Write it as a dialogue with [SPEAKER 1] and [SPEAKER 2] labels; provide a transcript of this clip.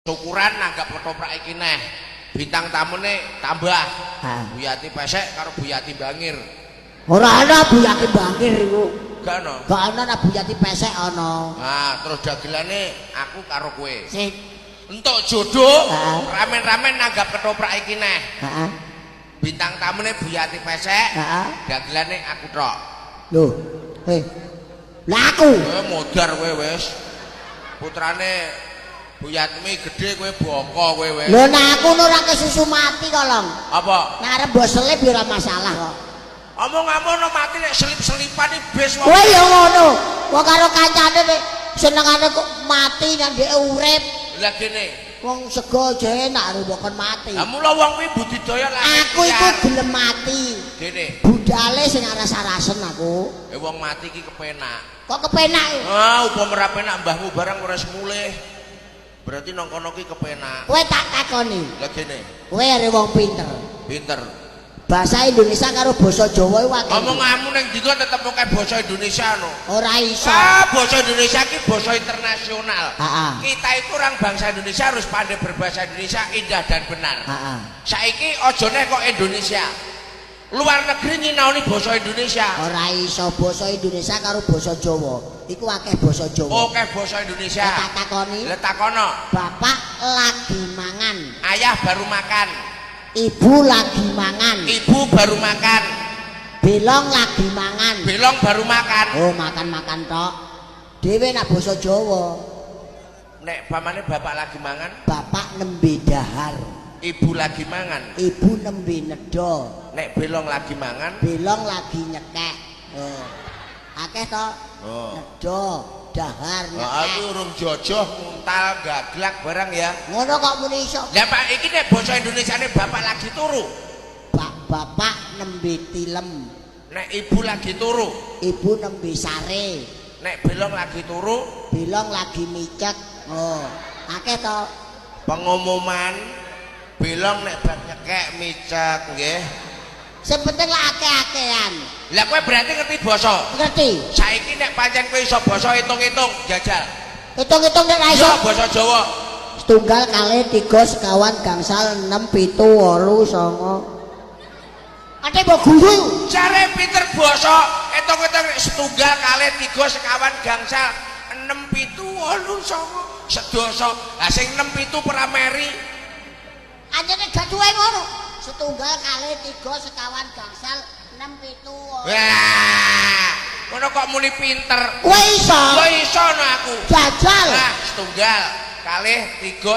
[SPEAKER 1] Syukuran nanggap ketoprak iki neh. Bintang tamune tambah.
[SPEAKER 2] Ha.
[SPEAKER 1] Buyati Pesek karo Buyati Bangir.
[SPEAKER 2] Ora ana Buyati Bangir iku.
[SPEAKER 1] Gak ono.
[SPEAKER 2] Gak ana, nek Buyati Pesek ana.
[SPEAKER 1] Nah, terus dagelane aku karo kowe.
[SPEAKER 2] Sip.
[SPEAKER 1] Entuk jodoh,
[SPEAKER 2] Heeh.
[SPEAKER 1] ramen-ramen nanggap ketoprak iki neh.
[SPEAKER 2] Heeh.
[SPEAKER 1] Bintang tamune Buyati Pesek,
[SPEAKER 2] Heeh.
[SPEAKER 1] dagelane aku tok.
[SPEAKER 2] Lho. Eh. Lah aku.
[SPEAKER 1] Kowe modar kowe wis. Putrane Buyatmi gedhe kowe boko kowe wis.
[SPEAKER 2] Lho nek aku ora kesusu mati kok, Long.
[SPEAKER 1] Apa?
[SPEAKER 2] Nek arep mbok selip ya ora masalah kok.
[SPEAKER 1] Omong-omong no mati nek selip-selipan iki bis wong.
[SPEAKER 2] Kowe ya ngono. Wong karo kancane nek senengane kok mati nang dhek urip.
[SPEAKER 1] Lah gene.
[SPEAKER 2] Wong sego aja enak lho mbok kon mati.
[SPEAKER 1] Lah mula wong kuwi budidaya lah.
[SPEAKER 2] Aku iku gelem mati.
[SPEAKER 1] Gene.
[SPEAKER 2] Budale sing aras-arasen aku.
[SPEAKER 1] Eh wong mati iki kepenak.
[SPEAKER 2] Kok kepenak?
[SPEAKER 1] Ah, upama ora penak mbahmu barang ora wis mulih. Berarti nang kono ki kepenak.
[SPEAKER 2] Kowe tak takoni.
[SPEAKER 1] Lah gene.
[SPEAKER 2] Kowe arek wong pinter.
[SPEAKER 1] Pinter.
[SPEAKER 2] Bahasa Indonesia karo basa Jawa iku akeh.
[SPEAKER 1] Omonganmu ning ndi kok tetep akeh basa Indonesia no.
[SPEAKER 2] Ora iso.
[SPEAKER 1] Ah, basa Indonesia ki basa internasional.
[SPEAKER 2] Heeh.
[SPEAKER 1] Kita itu orang bangsa Indonesia harus pandai berbahasa Indonesia indah dan benar.
[SPEAKER 2] Heeh.
[SPEAKER 1] Saiki aja neh kok Indonesia. Luar negeri nyinaoni basa Indonesia.
[SPEAKER 2] Ora iso basa Indonesia karo basa Jawa. Iku akeh basa Jawa.
[SPEAKER 1] Oke basa Indonesia.
[SPEAKER 2] Kowe tak takoni.
[SPEAKER 1] Lah takono,
[SPEAKER 2] Bapak lagi mangan,
[SPEAKER 1] ayah baru makan,
[SPEAKER 2] ibu lagi mangan,
[SPEAKER 1] ibu baru makan,
[SPEAKER 2] belong lagi mangan.
[SPEAKER 1] Belong baru makan.
[SPEAKER 2] Oh, makan-makan tok. Dhewe nak basa Jawa,
[SPEAKER 1] Nek pamane bapak lagi mangan,
[SPEAKER 2] bapak nembe dahar,
[SPEAKER 1] ibu lagi mangan,
[SPEAKER 2] ibu nembe nedha,
[SPEAKER 1] nek belong lagi mangan,
[SPEAKER 2] belong lagi nyekek. Oh. Akeh to?
[SPEAKER 1] Oh.
[SPEAKER 2] Nedha, dahar,
[SPEAKER 1] Nah, aku
[SPEAKER 2] nyekek.
[SPEAKER 1] urung jojoh, nguntal, gaglak barang ya.
[SPEAKER 2] Ngono kok muni iso.
[SPEAKER 1] Lah Pak iki nek basa Indonesiane bapak lagi turu,
[SPEAKER 2] Bapak nembe tilem,
[SPEAKER 1] nek ibu lagi turu,
[SPEAKER 2] ibu nembe sare,
[SPEAKER 1] nek belong lagi turu,
[SPEAKER 2] belong lagi micek. Oh, akeh to?
[SPEAKER 1] Pengumuman belong nek bar nyekek micek nggih.
[SPEAKER 2] Sing penting lah akeh-akehan.
[SPEAKER 1] Lah kowe berarti ngerti basa.
[SPEAKER 2] Ngerti?
[SPEAKER 1] Saiki nek pancen kowe iso basa hitung-hitung jajal.
[SPEAKER 2] Hitung-hitung nek ra iso.
[SPEAKER 1] Iya basa Jawa.
[SPEAKER 2] Setunggal kali tiga sekawan gangsal 6 7 8 9. Ate mbok guyu.
[SPEAKER 1] Jare pinter basa, hitung-hitung nek setunggal kalih tiga sekawan gangsal 6 7 8 9 sedasa. Lah sing 6 7 prameri.
[SPEAKER 2] Anjene gak duwe ngono. Setunggal kali tiga sekawan gangsal 6 7 8.
[SPEAKER 1] Wah, ngono kok muni pinter.
[SPEAKER 2] Kowe iso.
[SPEAKER 1] Kowe iso no aku.
[SPEAKER 2] Jajal.
[SPEAKER 1] Nah, setunggal kalih tiga